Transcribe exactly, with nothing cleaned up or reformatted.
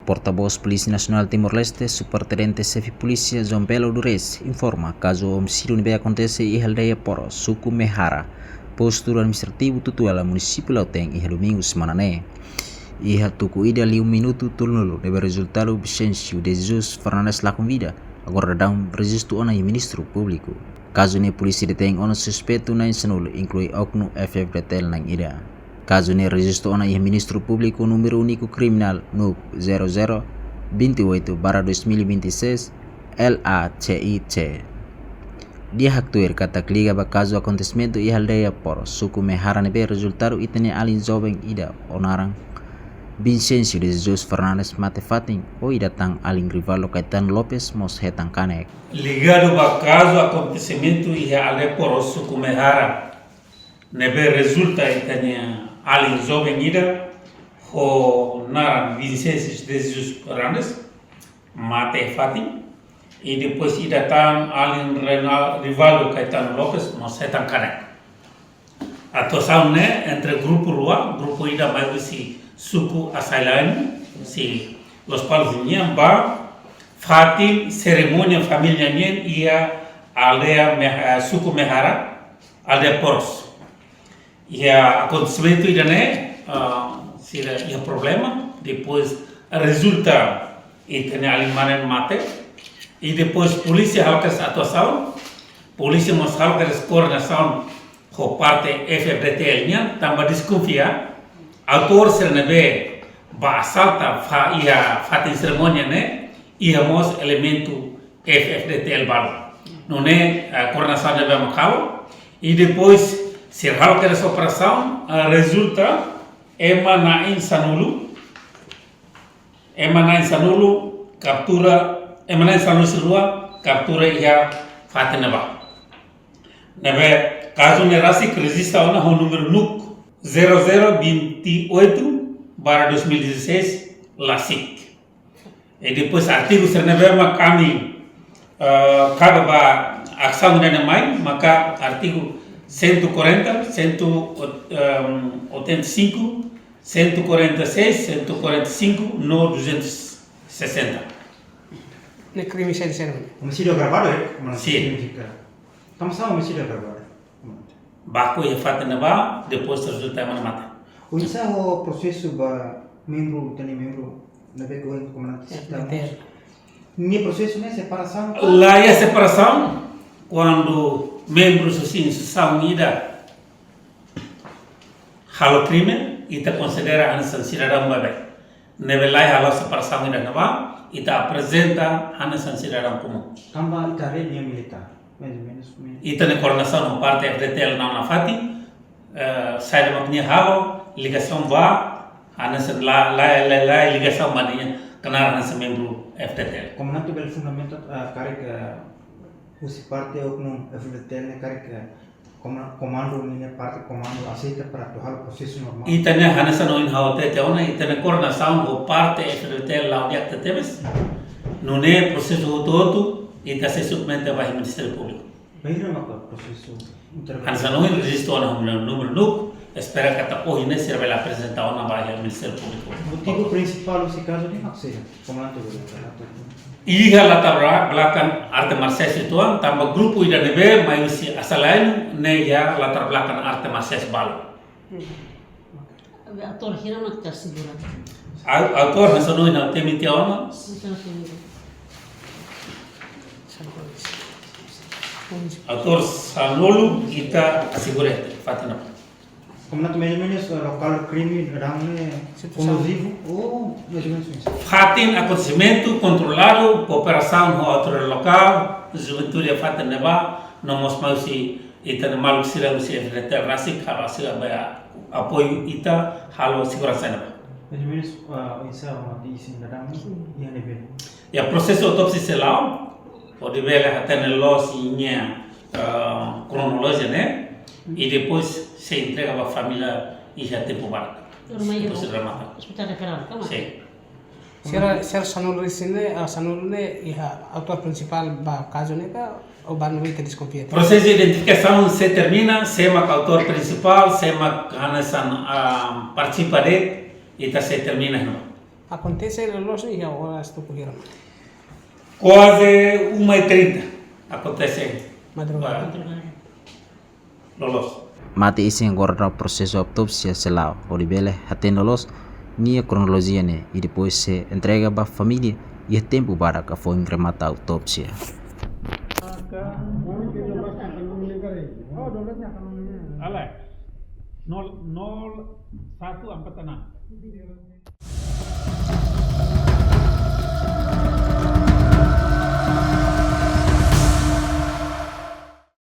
Portavós Polísia Nasionál Timor-Leste, Superintendente Xefe Polísia João Belo do Reis, informa kazu omisídiu ne'ebé akontese iha aldeia Poros, suku Mehara, postu administrativu Tutuela, munisípiu Lautém, iha domingu semana ne'e. Iha tuku ida liu minutu tolunulu ne'ebé rezultadu Vicêncio de Jesus Fernandes lakon vida, agora daudaun rejistu ona iha Ministériu Públiku. Kazu ne'e polísia detein ona suspeitu na'in sanulu, inklui oknum F-FDTL na'in ida. Kazu ne'e rejistu ona iha Ministériu Públiku númeru úniku kriminál NUC zero zero vinte e oito barra dois mil e vinte e seis, L A C I C. Di'ak tuir katak liga ba kazu akontesimentu iha aldeia Poros, suku Mehara ne'ebé rezultadu ita-nia alin joven ida ho naran Vicêncio de Jesus Fernandes mate-fatin, ho ida tan alin Rivaldo Caetano Lopes mós hetan kanek. Ligadu ba kazu akontesimentu iha aldeia Poros, suku Mehara, ne'ebé rezulta ita-nia alin joven ida ho naran Vicêncio de Jesus Fernandes mate-fatin, i depois ida tan alin Rena-, Rivaldo Caetano Lopes mós hetan kanek. Atuasaun ne'e entre grupu rua, grupu ida mai husi suku Asailainu, husi Lospalos nian, ba fatin serimónia família nian iha aldeia Meh-, eh, suku Mehara, aldeia Poros. Iha akontesimentu ida-ne'e, ah, sira iha problema, depois rezulta ita-nia alin mane mate, i depois polísia halo kedas atuasaun, polísia mós halo kedas koordenasaun ho parte F-FDTL nian, tanba deskonfia autór sira ne'ebé ba asalta fa-, iha fatin serimónia ne'e iha mós elementu F-FDTL balu. Nune'e, eh, koordenasaun ne'ebé mak halo, i depois sira halo kedas operasaun, eh, rezulta ema na'in sanulu, ema na'in sanulu kaptura, ema na'in sanulu-resin-rua kaptura iha fatin ne'ebá. Ne'ebé kazu ne'e rasik rejista ona ho númeru NUC zero zero vinte e oito barra dois mil e dezasseis LASIK. I depois artigu sira ne'ebé mak ami, eh, kaba ba asaun ne'e mai, maka artigu cento e quarenta, cento, ehm, oitenta e cinco, cento e quarenta e seis, cento e quarenta e cinco, no duzentos e sessenta. Ne'e krime sériu, sériu. Homicídio agravado, é? Como não Sim. Significa? Tanbasá homicídio agravado? Baku iha fatin ne'ebá, depois rezulta ema ne'e mate. Oinsá ho prosesu ba membru, tani membru, ne'ebé ke ohin komandante sita mós. Nia prosesu ne'e separasaun? La iha separasaun, kuandu membru husi instituisaun ida halo krime, ita konsidera hanesan sidadaun baibain. Ne'ebé la iha halo separasaun ida-ne'ebá, ita aprezenta hanesan sidadaun komún. Tanba ita rede nia militár, mais ou menos, mais. Ita-nia koordenasaun ho parte F-FDTL na'in-rua nafatin, eh, saida mak nia halo, ligasaun ba, hanesan la, la, la, la, ligasaun ba nia, knaar hanesan membru F-FDTL. Komandante bele fundamenta, eh, karik, eh, husi parte oknum F-FDTL ne'e karik, eh, Koma-, komandu ninia parte komandu aseita para atu halo prosesu normál. Ita-nia hanesan ohin ha'u hatete ona, ita-nia koordenasaun ho parte F-FDTL la'o di'ak tebes. Nune'e prosesu hotu-hotu, ita sei submete ba Ministériu Públiku. Bainhira maka prosesu intervensaun? Hanesan ohin rejistu ona ho númeru NUC, espera katak ohin ne'e sira bele aprezenta ona ba Ministériu Públiku. Motivu prinsipál husi kazu ne'e mak saida? Komandante bele relata. Iha latar bela-, belakang arte marsiais uitoan, tanba grupu ida ne'ebé mai husi Asailainu ne'e iha latar belakang arte marsiais balu. Hmm. Autór hira mak ta segura? Au-, autór hanesan ohin ha'u temi tiha ona. Autór sanulu ita asegura iha fatin ne'ebá. Komandante, mais ou menos, eh, lokál krime daudaun ne'e situasaun kondutivu, ou mais ou menos isso? Fatin akontesimentu kontroladu, kooperasaun ho autoridade lokál, juventude fatin ne'ebá, no mós mai husi ita-nia maluk sira husi F-FDTL rasik, halo sira ba apoiu ita, halo seguransa ne'ebá. Mais ou menos, ah, oinsá mate isin daudaun, iha ne'ebé? Iha prosesu autópsia sei la'o, hodi bele hatene loos ninia, ah, kronolojia ne'e, i depois sei entrega ba família iha tempu badak. Rumah iha. Depois sei remata. Hospital referral, kan? Sim. Sira, sira sanulu-resin ne'e, ah, sanulu ne'e iha autór prinsipál ba kazu ne'e ka, ou ba ne'ebé ita deskonfia? Prosesu identifikasaun sei termina, sé mak autór prinsipál, sé mak hanesan, ah, partisipa de'it, ita sei termina, no. Akontese loloos ne'e iha oras tuku hira? Kuaze uma e trinta akontese. Madrugada. Loloos. Mate-isin agora prosesu autópsia sei la'o, hodi bele hatene loloos nia kronolojia ne'e, i depois sei entrega ba família iha tempu badak ka foin remata autópsia. Alex, nol, nol satu empat enam.